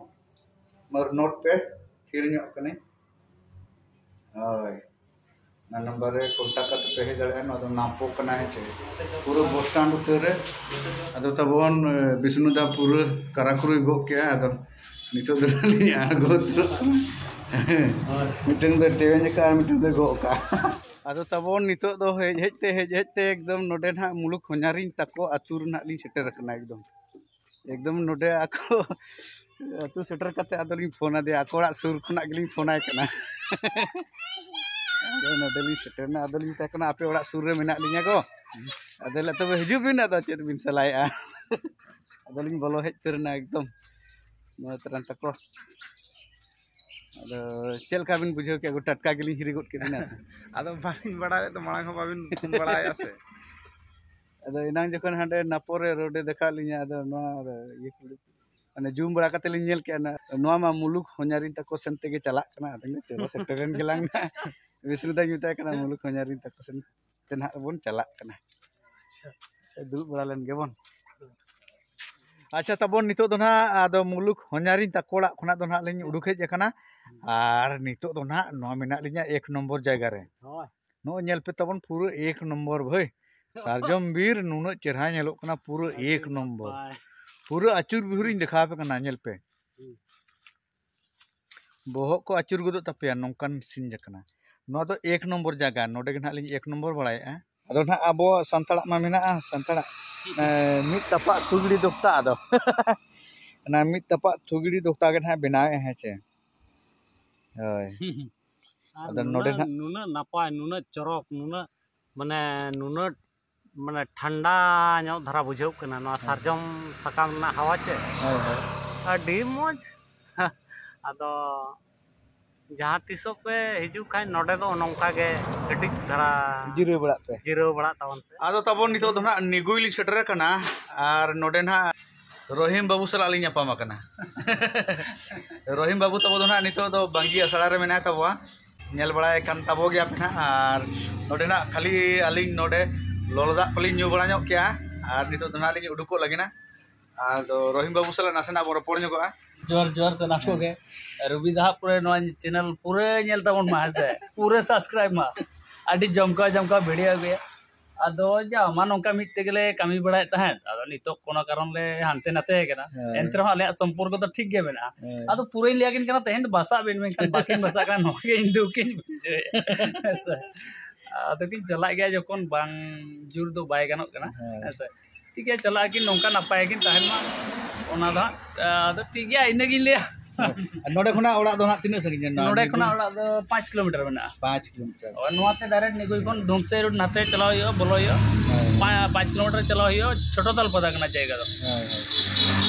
ᱱᱚᱣᱟ ᱱᱳᱴ ᱯᱮ, ᱛᱷᱤᱨ ᱧᱚᱜ ᱠᱟᱹᱱᱟᱹᱧ᱾ ᱦᱳᱭ, ᱚᱱᱟ ᱱᱟᱢᱵᱟᱨ ᱨᱮ ᱠᱚᱱᱴᱟᱠᱴ ᱠᱟᱛᱮ ᱯᱮ ᱦᱮᱡ ᱫᱟᱲᱮᱭᱟᱜᱼᱟ᱾ ᱱᱚᱣᱟ ᱫᱚ ᱱᱟᱢᱯᱳ ᱠᱟᱱᱟ, ᱦᱮᱸ ᱪᱮ, ᱯᱩᱨᱟᱹ ᱵᱚᱥ ᱥᱴᱟᱱᱰ ᱩᱛᱟᱹᱨ ᱨᱮ᱾ ᱟᱫᱚ ᱛᱟᱵᱚᱱ, ᱮ, ᱵᱤᱥᱱᱩ ᱫᱟ ᱯᱩᱨᱟᱹ ᱠᱟᱨᱟᱠᱩᱨᱩᱭ ᱜᱚᱜ ᱠᱮᱜᱼᱟ᱾ ᱟᱫᱚ ᱱᱤᱛᱚᱜ ᱫᱚ ᱞᱤᱧ ᱟᱬᱜᱚ ᱩᱛᱟᱹᱨᱚᱜ ᱠᱟᱱᱟ᱾ ᱢᱤᱫᱴᱟᱝ ᱫᱚ ᱴᱮᱣᱮᱧ ᱟᱠᱟᱫᱼᱟ ᱟᱨ ᱢᱤᱫᱴᱟᱝ ᱫᱚ ᱜᱚᱜ ᱟᱠᱟᱫᱼᱟ᱾ ᱟᱫᱚ ᱛᱟᱵᱚᱱ ᱱᱤᱛᱚᱜ ᱫᱚ ᱦᱮᱡ ᱦᱮᱡ ᱛᱮ, ᱦᱮᱡ ᱦᱮᱡ ᱛᱮ ᱮᱠᱫᱚᱢ ᱱᱚᱰᱮ ᱱᱟᱦᱟᱜ ᱢᱩᱞᱩᱠ ᱦᱚᱧᱦᱟᱨᱤᱧ ᱛᱟᱠᱚ ᱟᱹᱛᱩ ᱨᱮ ᱱᱟᱦᱟᱜ ᱞᱤᱧ ᱥᱮᱴᱮᱨ ᱟᱠᱟᱱᱟ᱾ ᱮᱠᱫᱚᱢ, ᱮᱠᱫᱚᱢ ᱱᱚᱰᱮ ᱟᱠᱚ ᱟᱹᱛᱩ ᱥᱮᱴᱮᱨ ᱠᱟᱛᱮ ᱟᱫᱚᱞᱤᱧ ᱯᱷᱳᱱ ᱟᱫᱮᱭᱟ, ᱟᱠᱚ ᱚᱲᱟᱜ ᱥᱩᱨ ᱠᱷᱚᱱᱟᱜ ᱜᱮᱞᱤᱧ ᱯᱷᱳᱱ ᱟᱭ ᱠᱟᱱᱟ᱾ ᱟᱫᱚ ᱱᱚᱰᱮ ᱞᱤᱧ ᱥᱮᱴᱮᱨ ᱮᱱᱟ, ᱟᱫᱚᱞᱤᱧ ᱢᱮᱛᱟᱭ ᱠᱟᱱᱟ, "ᱟᱯᱮ ᱚᱲᱟᱜ ᱥᱩᱨ ᱨᱮ ᱢᱮᱱᱟᱜ ᱞᱤᱧᱟ ᱜᱚ, ᱟᱫᱚ ᱞᱮ ᱛᱚᱵᱮ ᱦᱤᱡᱩᱜ ᱵᱤᱱ, ᱟᱫᱚ ᱪᱮᱫ ᱵᱤᱱ ᱥᱟᱞᱟᱭᱮᱜᱼᱟ? ᱟᱫᱚᱞᱤᱧ ᱵᱚᱞᱚ ᱦᱮᱡ ᱩᱛᱟᱹᱨ ᱮᱱᱟ ᱮᱠᱫᱚᱢ ᱱᱚᱣᱟ ᱛᱟᱨᱟᱱ ᱛᱟᱠᱚ᱾ ᱟᱫᱚ ᱪᱮᱫ ᱞᱮᱠᱟ ᱵᱤᱱ ᱵᱩᱡᱷᱟᱹᱣ ᱠᱮᱜᱼᱟ? ᱴᱟᱴᱠᱟ ᱜᱮᱞᱤᱧ ᱦᱤᱨᱤ ᱜᱚᱫ ᱠᱮᱫ ᱵᱤᱱᱟ᱾ ᱟᱫᱚ ᱵᱟᱹᱞᱤᱧ ᱵᱟᱲᱟᱭ ᱫᱚ, ᱢᱟᱲᱟᱝ ᱦᱚᱸ ᱵᱟᱵᱤᱱ ᱯᱷᱳᱱ ᱵᱟᱲᱟᱭᱟ ᱥᱮ᱾ ᱟᱫᱚ ᱮᱱᱟᱝ ᱡᱚᱠᱷᱚᱱ ᱦᱟᱸᱰᱮ ᱱᱟᱯᱚᱨ ᱨᱮ ᱨᱳᱰ ᱮ ᱫᱮᱠᱷᱟᱣ ᱞᱤᱧᱟ, ᱟᱫᱚ ᱱᱚᱣᱟ ᱤᱭᱟᱹ ᱠᱚ ᱢᱟᱱᱮ ᱡᱩᱢ ᱵᱟᱲᱟ ᱠᱟᱛᱮ ᱞᱤᱧ ᱧᱮᱞ ᱠᱮᱜᱼᱟ, ᱱᱚᱣᱟ ᱢᱟ ᱢᱩᱞᱩᱠ ᱦᱚᱧᱦᱟᱨᱤᱧ ᱛᱟᱠᱚ ᱥᱮᱱ ᱛᱮᱜᱮ ᱪᱟᱞᱟᱜ ᱠᱟᱱᱟ᱾ ᱟᱫᱚᱧ ᱞᱟᱹᱭᱟ, "ᱪᱚᱞᱚ ᱥᱮᱴᱮᱨᱮᱱ ᱜᱮᱞᱟᱝ ᱱᱟᱜ᱾" ᱵᱤᱥᱱᱩ ᱫᱟᱧ ᱢᱮᱛᱟᱭ ᱠᱟᱱᱟ, "ᱢᱩᱞᱩᱠ ᱦᱚᱧᱦᱟᱨᱤᱧ ᱛᱟᱠᱚ ᱥᱮᱱ ᱛᱮ ᱱᱟᱜ ᱵᱚᱱ ᱪᱟᱞᱟᱜ ᱠᱟᱱᱟ, ᱫᱩᱲᱩᱵ ᱵᱟᱲᱟ ᱞᱮᱱ ᱜᱮᱵᱚᱱ᱾" ᱟᱪᱪᱷᱟ, ᱛᱟᱵᱚᱱ ᱱᱤᱛᱚᱜ ᱫᱚ ᱱᱟᱜ ᱟᱫᱚ ᱢᱩᱞᱩᱠ ᱦᱚᱧᱦᱟᱨᱤᱧ ᱛᱟᱠᱚ ᱚᱲᱟᱜ ᱠᱷᱚᱱᱟᱜ ᱫᱚ ᱱᱟᱜ ᱞᱤᱧ ᱩᱰᱩᱠ ᱦᱮᱡ ᱟᱠᱟᱱᱟ᱾ ᱟᱨ ᱱᱤᱛᱚᱜ ᱫᱚ ᱱᱟᱜ ᱱᱚᱣᱟ ᱢᱮᱱᱟᱜ ᱞᱤᱧᱟ ᱮᱠ ᱱᱚᱢᱵᱚᱨ ᱡᱟᱭᱜᱟ ᱨᱮ᱾ ᱦᱳᱭ᱾ ᱱᱚᱜᱼᱚᱭ ᱧᱮᱞ ᱯᱮ ᱛᱟᱵᱚᱱ ᱯᱩᱨᱟᱹ ᱮᱠ ᱱᱚᱢᱵᱚᱨ ᱵᱷᱟᱹᱭ᱾ ᱥᱟᱨᱡᱚᱢ ᱵᱤᱨ ᱱᱩᱱᱟᱹᱜ ᱪᱮᱦᱨᱟ ᱧᱮᱞᱚᱜ ᱠᱟᱱᱟ, ᱯᱩᱨᱟᱹ ᱟᱹᱰᱤ ᱮᱠ ᱱᱚᱢᱵᱚᱨ᱾ ᱱᱟᱯᱟᱭ᱾ ᱯᱩᱨᱟᱹ ᱟᱹᱪᱩᱨ ᱵᱤᱦᱩᱨᱤᱧ ᱫᱮᱠᱷᱟᱣ ᱟᱯᱮ ᱠᱟᱱᱟ, ᱧᱮᱞ ᱯᱮ᱾ ᱦᱩᱸ᱾ ᱵᱚᱦᱚᱜ ᱠᱚ ᱟᱹᱪᱩᱨ ᱜᱚᱫᱚᱜ ᱛᱟᱯᱮᱭᱟ, ᱱᱚᱝᱠᱟᱱ ᱥᱤᱱ ᱠᱟᱱᱟ᱾ ᱱᱚᱣᱟ ᱫᱚ ᱮᱠ ᱱᱚᱢᱵᱚᱨ ᱡᱟᱭᱜᱟ, ᱱᱚᱰᱮ ᱜᱮ ᱱᱟᱦᱟᱜ ᱞᱤᱧ ᱮᱠ ᱱᱚᱢᱵᱚᱨ ᱵᱟᱲᱟᱭᱮᱜᱼᱟ᱾ ᱟᱫᱚ ᱱᱟᱦᱟᱜ ᱟᱵᱚ ᱥᱟᱱᱛᱟᱲᱟᱜ ᱢᱟ ᱢᱮᱱᱟᱜᱼᱟ, ᱥᱟᱱᱛᱟᱲᱟᱜ, ᱮ, ᱢᱤᱫ ᱛᱟᱯᱟᱜ ᱛᱷᱩᱜᱲᱤ ᱫᱚᱠᱛᱟ ᱟᱫᱚ᱾ ᱚᱱᱟ ᱢᱤᱫ ᱛᱟᱯᱟᱜ ᱛᱷᱩᱜᱲᱤ ᱫᱚᱠᱛᱟ ᱜᱮ ᱱᱟᱦᱟᱜ ᱵᱮᱱᱟᱣᱮᱜᱼᱟ, ᱦᱮᱸ ᱪᱮ? ᱦᱳᱭ᱾ ᱟᱨ ᱟᱫᱚ ᱱᱚᱰᱮ ᱱᱩᱱᱟᱹᱜ, ᱱᱟᱦᱟᱜ ᱱᱩᱱᱟᱹᱜ ᱱᱟᱯᱟᱭ, ᱱᱩᱱᱟᱹᱜ ᱪᱚᱨᱚᱠ, ᱱᱩᱱᱟᱹᱜ ᱢᱟᱱᱮ, ᱱᱩᱱᱟᱹᱜ ᱢᱟᱱᱮ ᱴᱷᱟᱱᱰᱟ ᱧᱚᱜ ᱫᱷᱟᱨᱟ ᱵᱩᱡᱷᱟᱹᱜ ᱠᱟᱱᱟ ᱱᱚᱣᱟ ᱦᱮᱸ᱾ ᱥᱟᱨᱡᱚᱢ ᱥᱟᱠᱟᱢ ᱨᱮᱱᱟᱜ ᱦᱟᱣᱟ ᱪᱮ᱾ ᱦᱳᱭ, ᱦᱳᱭ᱾ ᱟᱹᱰᱤ ᱢᱚᱡᱽ᱾ ᱟᱫᱚ ᱡᱟᱦᱟᱸ ᱛᱤᱥᱚᱜ ᱯᱮ ᱦᱤᱡᱩᱜ ᱠᱷᱟᱱ ᱱᱚᱰᱮ ᱫᱚ ᱱᱚᱝᱠᱟ ᱜᱮ ᱠᱟᱹᱴᱤᱡ ᱫᱷᱟᱨᱟ ᱡᱤᱨᱟᱹᱣ ᱵᱟᱲᱟᱜ ᱯᱮ᱾ ᱡᱤᱨᱟᱹᱣ ᱵᱟᱲᱟᱜ ᱛᱟᱵᱚᱱ ᱯᱮ᱾ ᱟᱫᱚ ᱛᱟᱵᱚᱱ ᱱᱤᱛᱚᱜ ᱫᱚ ᱱᱟᱦᱟᱜ ᱱᱤᱜᱩᱭ ᱞᱤᱧ ᱥᱮᱴᱮᱨ ᱟᱠᱟᱱᱟ ᱟᱨ ᱱᱚᱰᱮ ᱱᱟᱦᱟᱜ ᱨᱚᱦᱤᱢ ᱵᱟᱹᱵᱩ ᱥᱟᱞᱟᱜ ᱞᱤᱧ ᱧᱟᱯᱟᱢ ᱟᱠᱟᱱᱟ᱾ ᱨᱚᱦᱤᱢ ᱵᱟᱹᱵᱩ ᱛᱟᱵᱚ ᱫᱚ ᱱᱟᱦᱟᱜ ᱱᱤᱛᱚᱜ ᱫᱚ ᱵᱟᱝᱜᱤ ᱟᱥᱲᱟ ᱨᱮ ᱢᱮᱱᱟᱭ ᱛᱟᱵᱚᱣᱟ᱾ ᱧᱮᱞ ᱵᱟᱲᱟᱭ ᱠᱟᱱ ᱛᱟᱵᱚ ᱜᱮᱭᱟ ᱯᱮ ᱱᱟᱦᱟᱜ᱾ ᱟᱨ ᱱᱚᱰᱮ ᱱᱟᱦᱟᱜ ᱠᱷᱟᱹᱞᱤ ᱟᱹᱞᱤᱧ ᱱᱚᱰᱮ ᱞᱚᱞᱚ ᱫᱟᱜ ᱠᱚᱞᱤᱧ ᱧᱩ ᱵᱟᱲᱟ ᱧᱚᱜ ᱠᱮᱜᱼᱟ᱾ ᱟᱨ ᱱᱤᱛᱚᱜ ᱫᱚ ᱱᱟᱦᱟᱜ ᱞᱤᱧ ᱩᱰᱩᱠᱚᱜ ᱞᱟᱹᱜᱤᱫ ᱱᱟ᱾ ᱟᱫᱚ ᱨᱚᱦᱤᱢ ᱵᱟᱹᱵᱩ ᱥᱟᱞᱟᱜ ᱱᱟᱥᱮᱱᱟᱜ ᱵᱚᱱ ᱨᱚᱯᱚᱲ ᱧᱚᱜᱚᱜᱼᱟ᱾ ᱡᱚᱦᱟᱨ, ᱡᱚᱦᱟᱨ ᱥᱟᱱᱟᱢ ᱠᱚᱜᱮ᱾ ᱨᱚᱵᱤ ᱫᱟ ᱦᱟᱜ ᱯᱩᱨᱟᱹ ᱱᱚᱣᱟ channel ᱯᱩᱨᱟᱹ ᱧᱮᱞ ᱛᱟᱵᱚᱱ ᱢᱟ, ᱦᱮᱸ ᱥᱮ? ᱯᱩᱨᱟᱹ subscribe ᱢᱟ᱾ ᱟᱹᱰᱤ ᱡᱚᱢᱠᱟᱣ, ᱡᱚᱢᱠᱟᱣ video ᱟᱹᱜᱩᱭᱟ᱾ ᱟᱫᱚ ᱡᱟ ᱢᱟ ᱱᱚᱝᱠᱟ ᱢᱤᱫ ᱛᱮᱜᱮ ᱞᱮ ᱠᱟᱹᱢᱤ ᱵᱟᱲᱟᱭᱮᱫ ᱛᱟᱦᱮᱸᱫ᱾ ᱟᱫᱚ ᱱᱤᱛᱚᱜ ᱠᱳᱱᱳ ᱠᱟᱨᱚᱱ ᱞᱮ ᱦᱟᱱᱛᱮ ᱱᱟᱛᱮ ᱠᱟᱱᱟ᱾ ᱦᱮᱸ᱾ ᱮᱱᱛᱮ ᱨᱮᱦᱚᱸ ᱟᱞᱮᱭᱟᱜ ᱥᱚᱢᱯᱚᱨᱠᱚ ᱫᱚ ᱴᱷᱤᱠ ᱜᱮ ᱢᱮᱱᱟᱜᱼᱟ᱾ ᱦᱮᱸ᱾ ᱟᱫᱚ ᱯᱩᱨᱟᱹᱧ ᱞᱟᱹᱭ ᱟᱹᱠᱤᱱ ᱠᱟᱱᱟ, ᱛᱮᱦᱮᱧ ᱫᱚ ᱵᱟᱥᱟᱜ ᱵᱤᱱ, ᱢᱮᱱᱠᱷᱟᱱ ᱵᱟᱹᱠᱤᱱ ᱵᱟᱥᱟᱜ ᱠᱟᱱᱟ, ᱱᱚᱣᱟ ᱜᱮ ᱤᱧ ᱫᱩᱠ ᱤᱧ ᱵᱩᱡᱷᱟᱹᱣᱮᱫᱼᱟ᱾ ᱦᱮᱸ ᱥᱮ? ᱟᱫᱚ ᱠᱤᱱ ᱪᱟᱞᱟᱜ ᱜᱮᱭᱟ ᱡᱚᱠᱷᱚᱱ, ᱵᱟᱝ ᱡᱳᱨ ᱫᱚ ᱵᱟᱭ ᱜᱟᱱᱚᱜ ᱠᱟᱱᱟ᱾ ᱦᱮᱸ᱾ ᱦᱮᱸ ᱥᱮ? ᱴᱷᱤᱠ ᱜᱮᱭᱟ, ᱪᱟᱞᱟᱜ ᱟᱹᱠᱤᱱ, ᱱᱚᱝᱠᱟ ᱱᱟᱯᱟᱭ ᱜᱮᱠᱤᱱ ᱛᱟᱦᱮᱱ ᱢᱟ, ᱚᱱᱟ ᱫᱚ ᱦᱟᱸᱜ, ᱟᱫᱚ ᱴᱷᱤᱠ ᱜᱮᱭᱟ, ᱤᱱᱟᱹᱜᱤᱧ ᱞᱟᱹᱭᱟ᱾ ᱟᱨ ᱱᱚᱰᱮ ᱠᱷᱚᱱᱟᱜ ᱚᱲᱟᱜ ᱫᱚ ᱱᱟᱦᱟᱜ ᱛᱤᱱᱟᱹᱜ ᱥᱟᱺᱜᱤᱧ ᱧᱮᱞ ᱱᱚᱰᱮ ᱠᱷᱚᱱᱟᱜ ᱚᱲᱟᱜ ᱫᱚ ᱯᱟᱸᱪ ᱠᱤᱞᱳᱢᱤᱴᱟᱨ ᱢᱮᱱᱟᱜᱼᱟ᱾ ᱯᱟᱸᱪ ᱠᱤᱞᱳᱢᱤᱴᱟᱨ᱾ ᱱᱚᱣᱟᱛᱮ ᱰᱟᱭᱨᱮᱠᱴ ᱱᱤᱜᱩᱭ ᱠᱷᱚᱱ ᱰᱩᱢᱥᱟᱹᱭ ᱨᱳᱰ ᱱᱟᱛᱮ ᱪᱟᱞᱟᱣ ᱦᱩᱭᱩᱜᱼᱟ, ᱵᱚᱞᱚ ᱦᱩᱭᱩᱜᱼᱟ᱾ ᱯᱟᱸᱪ ᱠᱤᱞᱳᱢᱤᱴᱟᱨ ᱪᱟᱞᱟᱣ ᱦᱩᱭᱩᱜᱼᱟ, ᱪᱷᱳᱴᱳ ᱛᱟᱞᱯᱟᱫᱟ ᱠᱟᱱᱟ ᱡᱟᱭᱜᱟ ᱫᱚ᱾ ᱦᱳᱭ, ᱦᱳᱭ᱾